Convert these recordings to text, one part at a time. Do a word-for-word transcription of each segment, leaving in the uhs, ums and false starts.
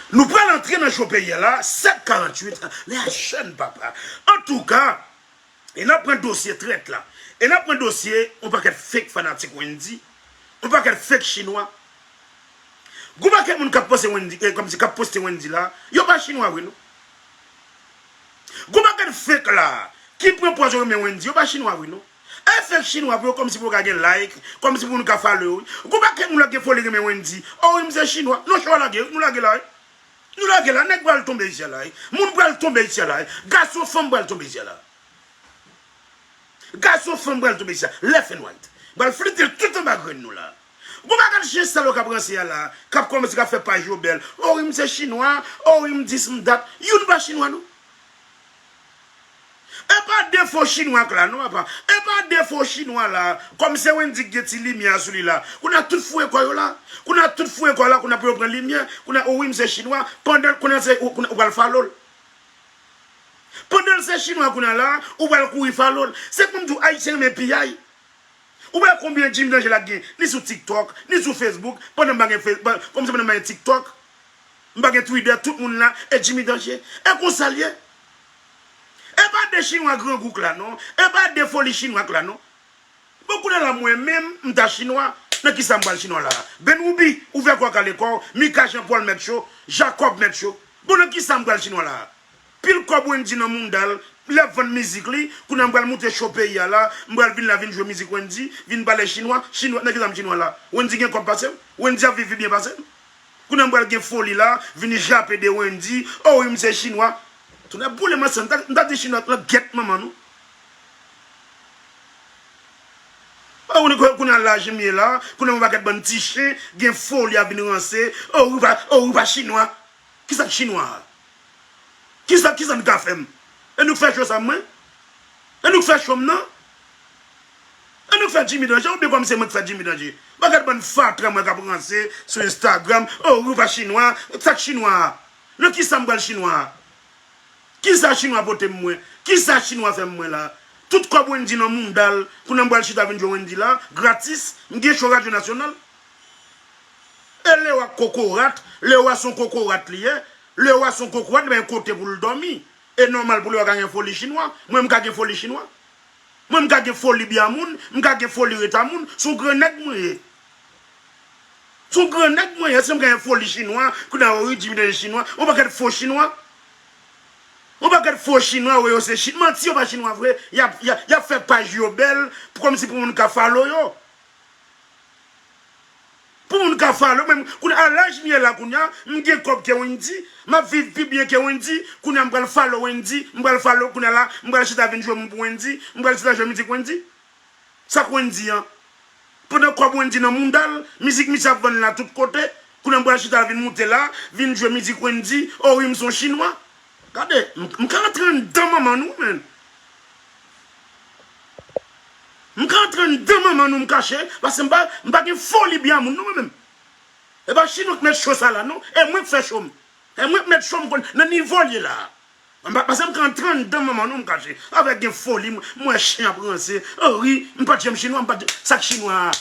Nou pral antre nan cho peyi a la, sèt karanntuit, lè a jèn papa. Antouka, e n ap pran dosye trèt la. E n ap pran dosye yon pakèt fake fanatik Wendy, yon pakèt fake chinwa. Gon pakèt moun k ap poste Wendy, eh, kòmsi k ap poste Wendy la, yo pa chinwa vre non. Gon pakèt fake la, ki pran pòz yo renmen Wendy, yo pa chinwa vre non. E fake chinwa pou yo kòmsi pou yo ka gen like, kòmsi pou nou ka follow yo. Gon pakèt moun la gen foli renmen Wendy. Oh wi, m se chinwa. Non, cho a lage, nou lage la, wi. Nou lage la, nèg pral tonbe isi a la, wi. Moun pral tonbe isi a la, wi. Gason, fanm pral tonbe isi a la. Gason, fanm pral tonbe isi a. Left and right. Pral flite l tout anba grenn nou la. Gon pakèt chen sal yo k ap ranse a la, k ap kòmanse k ap fè paj yo bèl. Oh wi, m se chinwa. Oh wi, m dis, m dat. Youn pa chinwa, non. E pa defo chinwa k la, non, papa. E pa defo chinwa la. Kòm se Wendy ki gen ti limyè sou li la. Kounye a tout foure kò yo la. Kounye a tout foure kò la, kounye a pou yo pran limyè. Kounye a, oh wi, m se chinwa. Pandan kounye a se, ou, kounye a, ou pral follow l. Pandan l se chinwa kounye a la, ou pral kouri follow l. Se pou m di w, Ayisyen renmen piyay. Ou wè konbyen Jimmy Danger la gen, ni sou TikTok, ni sou Facebook, pandan m pa gen Face-, pa-, kòmsi pandan m pa gen TikTok, m pa gen Twitter, tout moun la, e Jimmy Danger. E konsa l ye. E pa de chinwa grangou k la, non. E pa de foli chinwa k la, non. Bon, kounye a la, mwen menm, m ta chinwa, nan kisa m pral chinwa la? Ben Ruby, ouvè kò w, kale kò w, Mika Jean Paul mèt cho, Jacob mèt cho. Bon, nan kisa m pral chinwa la? Pil kòb Wendy nan mounda l, lè vann mizik li, kounye a m pral moute cho peyi a la, m pral vin la vin jwe mizik Wendy, vin pale chinwa, chinwa, nan kisa m chinwa la? Wendy gen kòb pase m? Wendy ap viv pi byen pase m? Kounye a m pral gen foli la, vin jape de Wendy, oh wi m se chinwa. Tonnè boule m ansanm, m ta, m ta di chinwa lan gèt manman nou. Oh, kounye a laj m ye la, kounye a yon pakèt bann ti chen, gen foli ap vin ranse, oh wi pa, oh wi pa chinwa. Kisa k chinwa a? Kisa, kisa n ka fè m? E nou k fè cho sa mwen? E nou k fè cho m nan? E nou k fè Jimmy Danger? Oubyen kòm se mwen k fè Jimmy Danger? Bagay bann fatra mwen k ap ranse sou Instagram. Oh, ou pa chinwa. Sa k chinwa a? Nan kisa m pral chinwa a? Kisa chinwa pote m mwen? Kisa chinwa fè m mwen la? Tout kòb Wendy nan mounda l. Kounye a m pral chita vin jwe Wendy la. Gratis. M gen cho radyo nasyonal. E Lewa k kokorat. Lewa se yon kokorat li ye. Lewa se yon kokorat, li pa gen kote pou l dòmi. E nòmal pou Lewa ka gen foli chinwa. Mwen, m ka gen foli chinwa. Mwen, m ka gen foli byamoun, m ka gen foli reta moun. Se yon gran nèg mwen ye. Se yon gran nèg mwen ye. Si m ka gen foli chinwa, kounye a, wi, Jimmy Danger chinwa, yon pakèt fo chinwa. Yon pakèt fo chinwa, wi, yo se chi-, manti, yo pa chinwa vre. Y ap, y ap, y ap fè paj yo bèl, pou, kòmsi pou moun ka follow yo. Pou moun ka follow, men kounye a laj m ye la kounye a, m gen kòb ke Wendy, m ap viv pi byen ke Wendy, kounye a m pral follow Wendy, m pral follow kounye a la, m pral chita vin jwe moun pou Wendy, m pral chita jwe mizik Wendy. Sa k Wendy an? Pandan kòb Wendy nan mounda l, mizik misye ap vann la tout kote, kounye a m pral chita vin moute la, vin jwe mizik Wendy, oh wi m se yon chinwa. Gade, m, m ka antre anndan manman nou, menn. M ka antre anndan manman nou, m kache, paske m pa, m pa gen foli byamoun non, mwen menm. E pa chinwa k mèt cho sa la, non. E mwen k fè cho m. E mwen k mèt cho m konn nan nivo l ye la. M pa, paske m ka antre anndan manman nou, m kache. Avèk gen foli, m, m wè chen ap ranse. Oh wi, m pa t janm chinwa, m pa t, sa k chinwa a?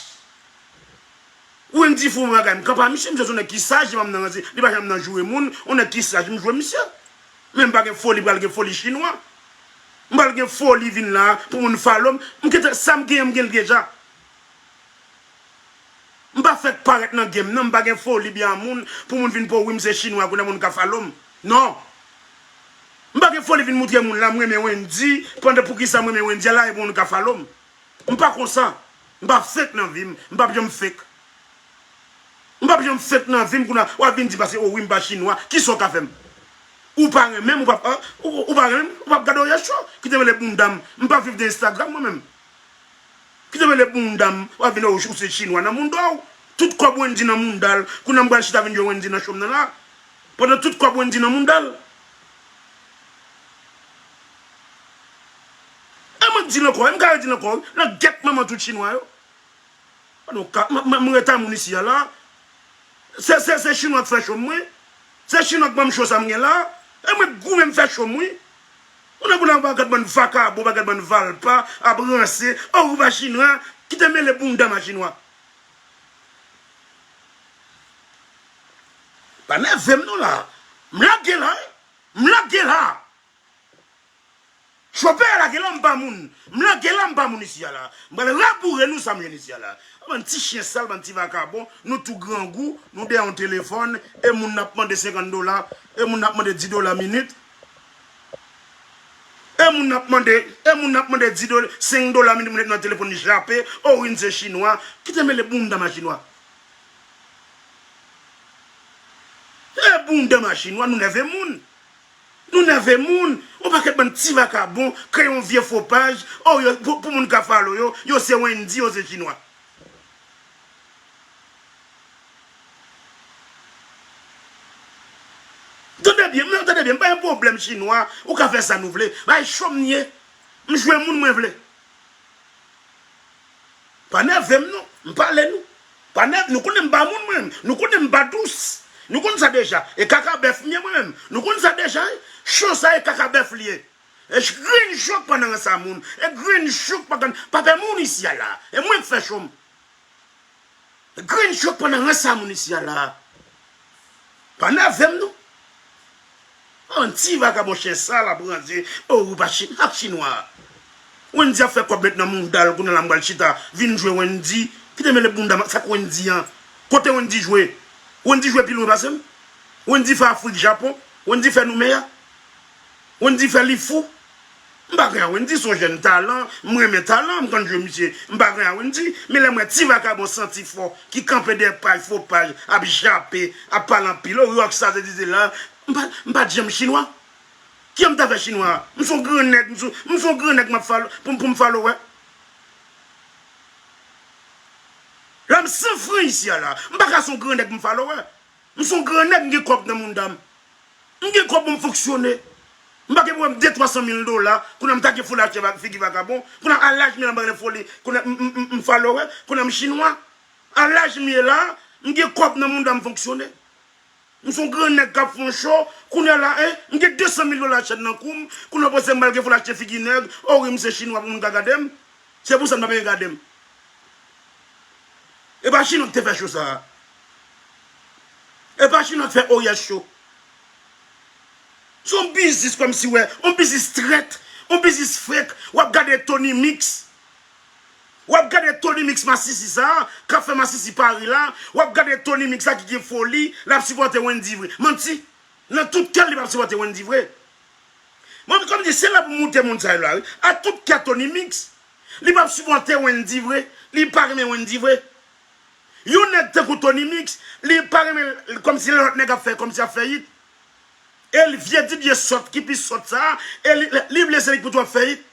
Wendy fou bagay, m kanpe a misye, misye se yon nèg ki saj, li pa nan ranse, li pa janm nan joure moun, yon nèg ki saj, m jwe misye. Men m pa gen foli, pral gen foli chinwa. M pral gen foli vin la, pou moun follow m. M gentan, sa m genyen, m gen l deja. M pa fèk parèt nan game nan, m pa gen foli byamoun, pou moun vin pou wi m se chinwa, kounye a moun ka follow m. Non. M pa gen foli vin moutre moun la, m renmen Wendy, pandan poukisa m renmen Wendy a la, e pou moun ka follow m. M pa konsa. M pa fake nan vi m. M p ap janm fake. M p ap janm fake nan vi m kounye a w ap vin di paske, oh wi, m pa chinwa. Kisa w ka fè m? Ou pa renmen m, ou p ap, ou, ou pa renmen m, ou p ap gade Oryèl Show. Kite mele bounda m. M pa viv de Instagram mwen menm. Kite mele bounda m. W ap vin, oh, ou se chinwa nan mounda w. Tout kòb Wendy nan mounda l. Kounye a m pral chita vin jwe Wendy nan cho m nan la. Pandan tout kòb Wendy nan mounda l. E mwen k di l ankò, e m ka redi l ankò, wi, nan gèt manman tout chinwa yo. Pandan w ka, m, m, m ret a moun isi a la. Se, se, se chinwa k fè cho m, wi. Se chinwa k ban m cho sa m gen la. E mwen k goumen m fè cho m, wi. Ou nan, ou nan bagay bann vakabon, bagay bann valpa, ap ranse. Oh, ou pa chinwa. Kite mele bounda m a chinwa. Pa nève m non la. M lage la, wi. M lage la. Chofè a lage la, m pa moun. M lage la, m pa moun isi a la. M pral raboure nou sa m jwenn isi a la. Bann ti chen sal, bann ti vakabon, nou tou grangou, nou dèyè yon telefòn, e moun n ap mande senkant dola, e moun n ap mande dis dola minit. E moun n ap mande, e moun n ap mande dis dola, senk dola minit, moun nan telefòn li jape, o wi, m se chinwa. Kite mele bounda m a chinwa. E bounda m a chinwa, nou nève moun. Nou nève moun. Yon pakèt bann ti vakabon, kreye yon vye fo paj, o, yo, pou, pou moun ka follow yo, yo se Wendy, yo se chinwa. Tande byen, mwen, tande byen, m pa gen pwoblèm chinwa, ou ka fè sa nou vle. Bay cho m ye. M jwe moun mwen vle. Pa nève m non, m pale nou. Pa nève, nou konnen m pa moun mwen, nou konnen m pa dous. Nou konn sa deja. E kaka bèf m ye mwen menm. Nou konn sa deja, wi. Cho sa e kaka bèf li ye. E grenn cho k pa nan rans a moun. E grenn cho k pa, pa pè moun isi a la. E mwen k fè cho m. Grenn cho k pa nan rans a moun isi a la. Pa nève m non. An ti vakabon chen sal ap ranze. O, ou pa chin, ak chinwa. Wendy ap fè kòb met nan mounda l, kounye a la m pral chita, vin jwe Wendy. Kite mele bounda m, sa k Wendy an? Kote Wendy jwe? Wendy jwe pi lwen pase m? Wendy fè Afrik, Japon? Wendy fè Noumeya? Wendy fè Lifou? M pa gen a Wendy, se yon jèn talan, m renmen talan, m konn jwe misye, m pa gen a Wendy, men lè m wè ti vakabon santi fò, ki kanpe dèyè paj, fo paj, ap jape, ap pale anpil, o, Rockstar se di se la, m pa, m pa t janm chinwa. Kijan m ta fè chinwa? M se yon gran nèg, m se, m se yon gran nèg m ap follow, pou, pou m follow, wè. La m san fran isi a la, m pa ka se yon gran nèg m follow, wè. M se yon gran nèg, m gen kòb nan mounda m. M gen kòb pou m fonksyone. M pa gen pwoblèm de twa san mil dola. Kounye a m ta gen foli achte va-, figi vakabon. Kounye a, a laj m ye la, m pa gen foli. Kounye a, m, m, m, m follower. Kounye a, m chinwa. A laj m ye la, m gen kòb nan mounda m, fonksyone. M se yon gran nèg k ap fè yon cho. Kounye a la, en, m gen de san mil dola chèn nan kou m. Kounye a, panse m pral gen foli achte figi nèg. O wi, m se chinwa pou moun ka gade m. Se pou sa m pa bezwen gade m. E pa chinwa k te fè cho sa a. E pa chinwa k fè Oyès cho. Se yon biznis kòmsi, wè, yon biznis trèt, yon biznis fake. W ap gade Tony Mix. W ap gade Tony Mix masisi sa a, k ap fè masisi Paris la. W ap gade Tony Mix la ki gen foli, l ap sipòte Wendy vre. Manti. Nan tout kè l, li p ap sipòte Wendy vre. Mwen, kòm di, se la pou moute moun sa yo la, wi. A tout kè Tony Mix, li p ap sipòte Wendy vre. Li pa renmen Wendy vre. Yon nèg tankou Tony Mix, li pa renmen, kòmsi lòt nèg ap fè, kòmsi ap fè hit. E l vye D J sòt, ki pi sòt sa, e li, li vle se li k pou tou ap fè hit.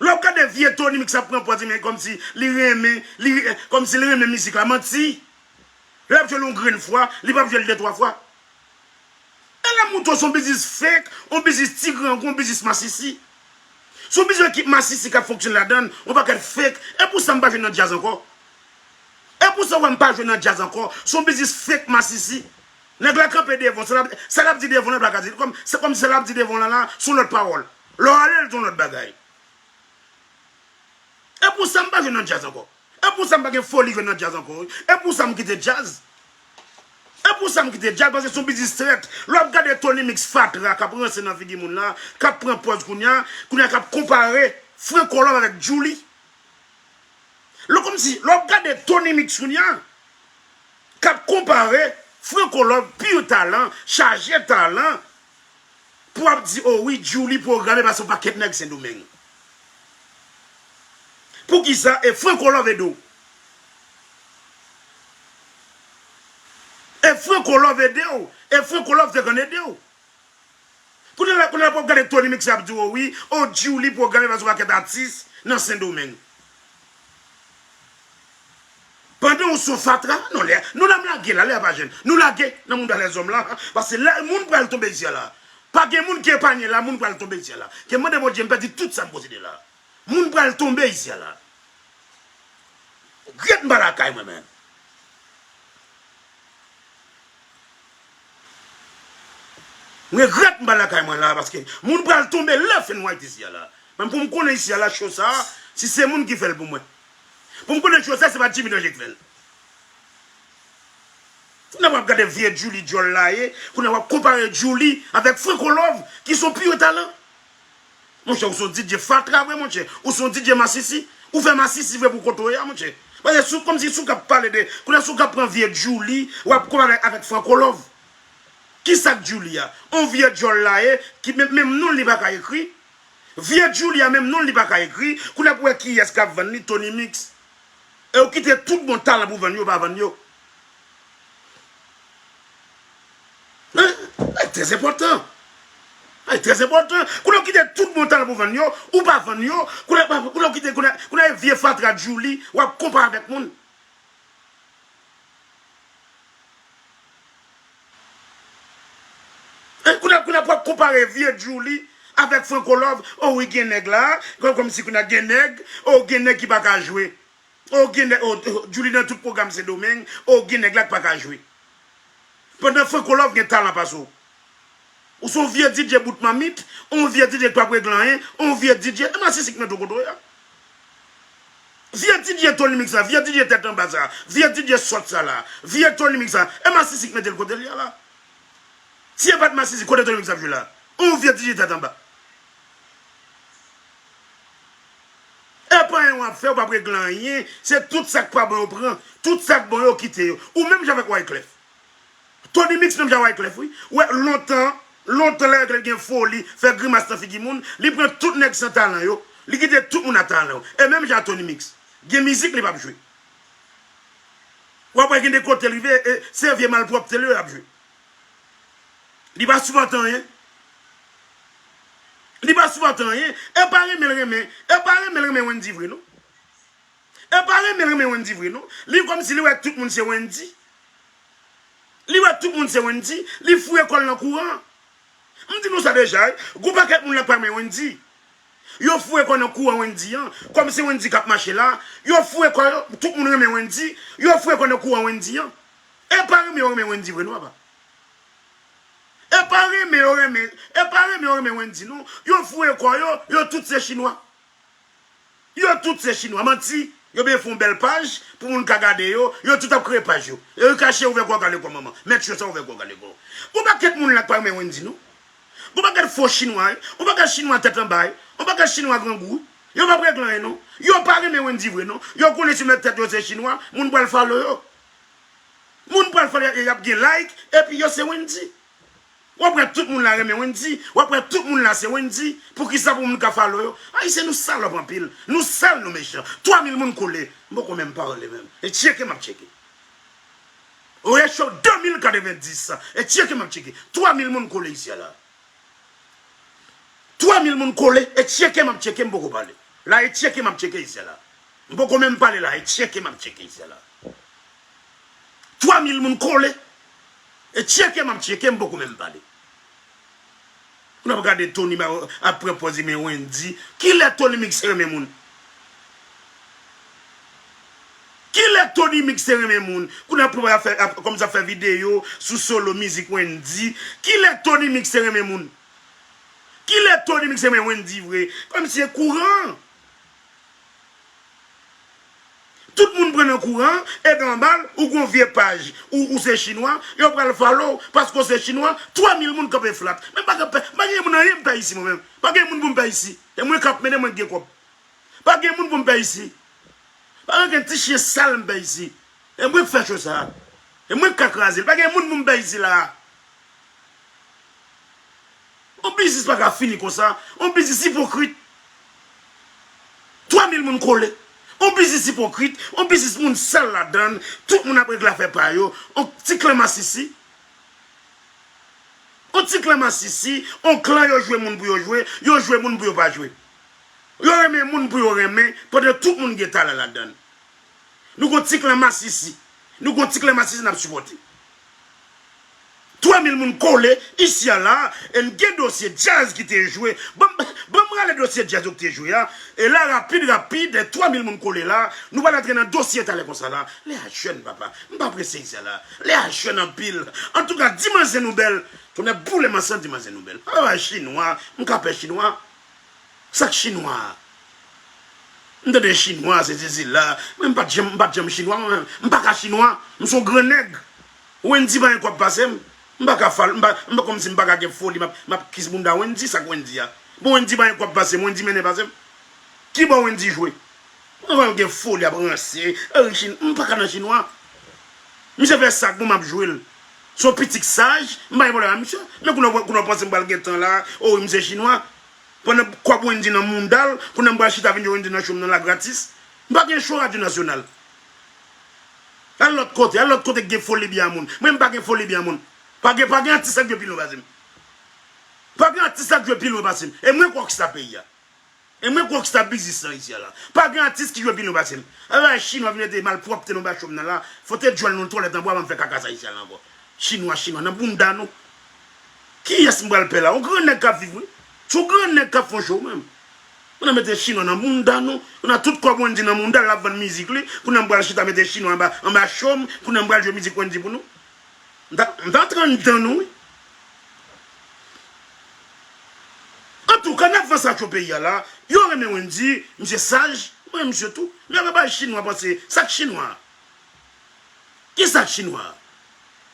Lè w ap gade vye Tony Mix ap pran pòz, men kòmsi li renmen, li, kòmsi li renmen mizik la, manti. Lè l ap jwe l yon grenn fwa, li p ap jwe l de twa fwa. E l ap montre w se yon biznis fake, yon biznis ti grangou, yon biznis masisi. Se yon biznis ekip masisi k ap fonksyone ladan l, yon pakèt fake. E pou sa m pa jwe nan djaz ankò. E pou sa w wè m pa jwe nan djaz ankò. Se yon biznis fake masisi. Nèg la kanpe devan, sa l ap, sa l ap di devan la, pa ka di. Kòm, se kòm sa l ap di devan la, la, se yon lòt pawòl. Lè w ale, l di yon lòt bagay. E pou sa m pa jwe nan djaz ankò. E pou sa m pa gen foli jwe nan djaz ankò, wi. E pou sa m kite djaz. E pou sa m kite djaz, paske se yon biznis trèt. Lè w ap gade Tony Mix fatra k ap ranse nan figi moun la, k ap pran pòz kounye a, kounye a k ap konpare Franco Love avèk Djouly. Lè kòmsi, lè w ap gade Tony Mix kounye a, k ap konpare Franco Love, pur talan, chaje talan, pou w ap di, o wi, Djouly pwograme pase yon pakèt nèg Sendomeng. Poukisa? E Franco Love ede w. E Franco Love ede w. E Franco Love te konn ede w. Kounye a la, kounye a la pou w gade Tony Mix ap di w, o wi, o Djouly pwograme pase yon pakèt atis nan Sendomeng. Pandan w sou fatra, non, lè, nou la m lage la, lè a pa jwenn. Nou lage nan mouda lèzòm la, paske lè, moun pral tonbe isi a la. Pa gen moun ki epanye la, moun pral tonbe isi a la. Ke mande Bondye m pèdi tout sa m posede la. Moun pral tonbe isi a la. Regrèt m pa lakay mwen menm. M regrèt m pa lakay mwen la, paske moun pral tonbe left and right isi a la. Men pou m konnen isi a la, cho sa a, si se moun ki fè l pou mwen. Pou m konnen cho sa a, se pa Jimmy Danger ki fè l. Kounye a w ap gade vye Djouly dyòl la ye, kounye a w ap konpare Djouly avèk Franco Love, ki se yon pi wo talan. Monchè, ou se yon D J fatra vre, monchè. Ou se yon D J masisi. Ou fè masisi vre pou kote w ye a, monchè. Paske si w, kòmsi si w k ap pale de, kounye a si w k ap pran vye Djouly, w ap konpare avèk Franco Love. Kisa k Djouly a? On vye dyòl la ye, ki menm, menm non l li pa ka ekri. Vye Djouly a menm non l li pa ka ekri. Kounye a pou wè kiyès k ap vann li, Tony Mix. E ou kite tout bon talan pou vann yo, pa vann yo. Hein? Ay, trè enpòtan. Ay, trè enpòtan. Kounye a ou kite tout bon talan pou vann yo, ou pa vann yo. Kounye a, kounye a ou kite, kounye a, kounye a vye fatra Djouly, w ap konpare avèk moun. Hein, kounye a, kounye a pou w ap konpare vye Djouly avèk Franco Love. O wi, gen nèg la. Kòm, kòmsi kounye a gen nèg. O, gen nèg ki pa ka jwe. O, gen nèg, o, o, Djouly nan tout pwogram Sendomeng. O, gen nèg la k pa ka jwe. Pandan Franco Love gen talan pase w. Ou se yon vye D J bout mamit, yon vye D J k p ap regle anyen, yon vye D J, e masisi k mete w kote w ye a. Vye D J Tony Mix la, vye D J tèt anba sa, vye D J sòt sa la, vye Tony Mix la, e masisi k mete l kote l ye a la. Si e pa t masisi, kote Tony Mix ap jwe la? Yon vye D J tèt anba. E pa anyen w ap fè, w p ap regle anyen. Se tout sa k pa bon yo pran. Tout sa k bon yo kite yo. Ou menm jan avèk Wyclef. Tony Mix menm jan Wyclef, wi. Ou wè, lontan, lontan lè Wyclef gen foli, fè grimas nan figi moun, li pran tout nèg san talan yo. Li kite tout moun a talan yo. E menm jan Tony Mix. Gen mizik li p ap jwe. W ap wè gen de kote l rive, e se vye malpwòpte li yo y ap jwe. Li pa sipòte anyen. Li pa sipòte anyen. E pa renmen l renmen. E pa renmen l renmen Wendy vre, non. E pa renmen l renmen Wendy vre, non. Li kòmsi li wè tout moun se Wendy. Li wè tout moun se Wendy. Li foure kò l nan kouran. M di nou sa deja, wi. Gon pakèt moun la k pa renmen Wendy. Yo foure kò nan kouran Wendy an. Kòm se Wendy k ap mache la, yo foure kò yo, tout moun renmen Wendy. Yo foure kò nan kouran Wendy an. E pa renmen yo renmen Wendy vre, non, papa. E pa renmen yo renmen, e pa renmen yo renmen Wendy, non. Yo foure kò yo, yo tout se chinwa. Yo tout se chinwa. Manti. Yo byen fè yon bèl paj pou moun ka gade yo. Yo tout ap kreye paj yo. Yo kache ouvè kò w gade kò manman. Mèt cho sa ouvè kò w gade kò. Gon pakèt moun la k pa renmen Wendy, non. Gon pakèt fo chinwa, wi. Gon pakèt chinwa tèt anba, wi. Gon pakèt chinwa grangou. Yo p ap regle anyen, non. Yo pa renmen Wendy vre, non. Yo konnen si yo mèt tèt yo se chinwa, moun pral follow yo. Moun pral follow yo, y ap gen like, epi yo se Wendy. W ap wè tout moun la renmen Wendy. W ap wè tout moun la se Wendy. Poukisa pou moun ka follow yo? Ayisyen nou salòp anpil. Nou sal, nou mechan. Twa mil moun kole. M poko menm pale menm. E tcheke m ap tcheke. Ratio de mil katrevenndis. E tcheke m ap tcheke. Twa mil moun kole isi a la. Twa mil moun kole. E tcheke m ap tcheke, m poko pale. La e tcheke m ap tcheke isi a la. M poko menm pale la, e tcheke m ap tcheke isi a la. Twa mil moun kole. E tcheke m ap tcheke, m poko menm pale. N ap gade Tony ba, ap pran pòz li men Wendy. Kilè Tony Mix renmen moun? Kilè Tony Mix te renmen moun? Kounye a ap fè, ap, kòmsi ap fè videyo sou solo mizik Wendy. Kilè Tony Mix te renmen moun? Kilè Tony Mix renmen Wendy vre? Kòmsi e kouran. Tout moun pran nan kouran, e nòmal, ou gon vye paj, ou, ou se chinwa, yo pral follow, paske w se chinwa, twa mil moun kanpe flat. Men pa gen, pa gen moun anyen m pè isi mwen menm. Pa gen moun pou m pè isi. E mwen k ap mennen, mwen k gen kòb. Pa gen moun pou m pè isi. Pa gen ti chen sal m pè isi. E mwen k fè cho sa. E mwen k ka kraze l. Pa gen moun pou m pè isi la. On biznis pa ka fini konsa. On biznis ipokrit. Twa mil moun kole. On biznis ipokrit. On biznis moun sal ladan l. Tout moun ap regle afè pa yo. On ti klan masisi. On ti klan masisi. On klan yo jwe moun pou yo jwe. Yo jwe moun pou yo pa jwe. Yo renmen moun pou yo renmen. Pandan tout moun gen talan ladan l. Nou gon ti klan masisi. Nou gon ti klan masisi n ap sipòte. Twa mil moun kole isi a la, e n gen dosye djaz ki te jwe. Ban m, ban m rale dosye djaz yo ki te jwe a. E la, rapid, rapid, twa mil moun kole la. Nou pral antre nan dosye talè konsa la. Lè a jèn, papa. M pa prese isi a la. Lè a jèn anpil. Antouka, di manzè nou bèl. Tonnè boule m ansanm di manzè nou bèl. Pa bay chinwa. M ka pè chinwa. Sa k chinwa a? M tande chinwa, sesi sela. Mwen, m pa t janm, m pa t janm chinwa, mwen menm. M pa ka chinwa. M se yon gran nèg. Wendy pa gen kòb pase m. M pa ka fal, m pa, m pa kòmsi m pa ka gen foli, m ap, m ap kis bounda Wendy, sa k Wendy a? Bon, Wendy pa gen kòb pase m, Wendy mennen pase m. Ki bò Wendy jwe? Mwen wè l gen foli ap ranse. Ey, chin, m pa ka nan chinwa. Misye fè sa k bon, m ap jwe l. Se yon pitit saj, m pa gen pwoblèm ak misye. Men kounye a, kounye a w panse m pral gen tan la, o wi, misye chinwa. Pandan kòb Wendy nan mounda l, kounye a m pral chita vin jwe Wendy nan cho m nan la gratis. M pa gen cho radyo nasyonal. Al lòt kote, al lòt kote k gen foli byen a moun. Mwen, m pa gen foli byen a moun. Pa gen, pa gen atis k jwe pi lwen pase m. Pa gen atis k jwe pi lwen pase m. E mwen k wòksta peyi a. E mwen k wòksta biznis lan isi a la. Pa gen atis ki jwe pi lwen pase m. Alò, chinwa vin mete malpwòpte nan ba cho m nan la. Fote djòl nou twòlèt anba, pa m fè kaka sa isi a la ankò. Chinwa, chinwa, nan bounda nou. Kiyès m pral pè la? Yon gran nèg k ap viv, wi. Se yon gran nèg k ap fè yon cho, menm. Moun nan mete chinwa nan bounda nou. Moun nan tout kòb Wendy nan bounda l, l ap vann mizik li. Kounye a m pral chita mete chinwa anba, anba cho m. Kounye a m pral jwe mizik Wendy pou nou. M ta, m ta antre anndan nou, wi. Antouka, n ap vanse ak yo peyi a la. Yo renmen Wendy, misye saj, m renmen misye tou. Men yo bay chinwa panse, sa k chinwa? Ki sa k chinwa?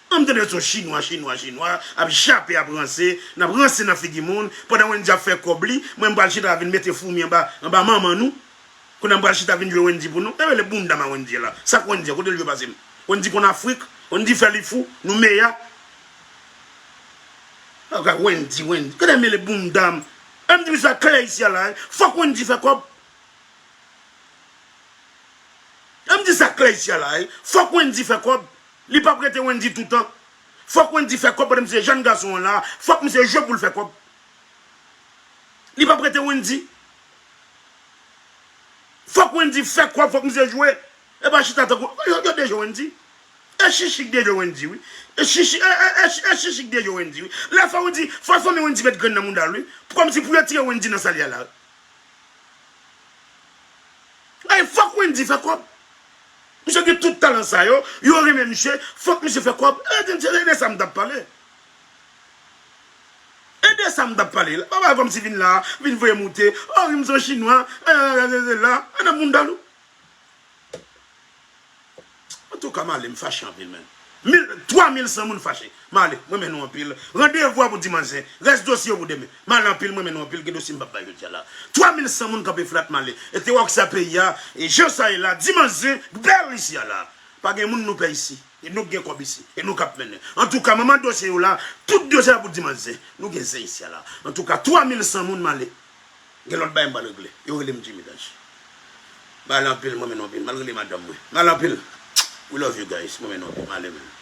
An m tande sou chinwa, chinwa, chinwa, ap jape, ap ranse, n ap ranse nan figi moun, pandan Wendy ap fè kòb li, mwen m pral chita vin mete foumi anba, anba manman nou. Kounye a m pral chita vin jwe Wendy pou nou. E rele bounda m a Wendy la. Sa k Wendy a? Kote l jwe pase m? Wendy konn Afrik, Wendy fè li fou, nou meya. Aga Wendy, Wendy. Gade mele bounda m. E m di misye sa klè isi a la, wi. Fòk Wendy fè kòb. E m di sa klè isi a la, wi. Fòk Wendy fè kòb. Li p ap rete Wendy toutan. Fòk Wendy fè kòb pandan misye jèn gason an la. Fòk misye jwe pou l fè kòb. Li p ap rete Wendy. Fòk Wendy fè kòb, fòk misye jwe. E pa chita tankou, yo, yo deje Wendy. E chichi k deje Wendy, wi. E chichi, e, e, e, e chichi k deje Wendy, wi. Lè fò Wendy, fò fanmi Wendy met grenn nan mounda l, wi. Kòmsi pou yo tire Wendy nan sa l ye a la. Ey, fòk Wendy fè kòb. Misye gen tout talan sa yo, yo renmen misye, fòk misye fè kòb. E, e, e de sa m t ap pale. E de sa m t ap pale la. Pa bay kòmsi vin la, vin voye moute. O, wi, m se yon chinwa. E, e, e, e, la. E nan bounda nou. Antouka, m ale, m fache anpil, menm. Mil, twa mil san moun fache. M ale, m renmen nou anpil. Randevou a pou dimanch zen. Rès dosye yo pou demen. M ale anpil, m renmen nou anpil. Gen dosye m p ap bay jodi a la. Twa mil san moun kanpe flat, m ale. E te wè sa peyi a, e jan sa ye la, dimanch zen, bèl isi a la. Pa gen moun nou pè isi. E nou k gen kòb isi. E nou k ap mennen. Antouka, manman dosye yo la, tout dosye a pou dimanch zen. Nou gen zen isi a la. Antouka, twa mil san moun, m ale. Gen lòt bagay m pral regle. Yo rele m Jimmy Dash. M ale anpil, m renmen nou anpil. M al rele madanm mwen. M ale anpil. We love you guys. M renmen nou anpil. M ale, menm.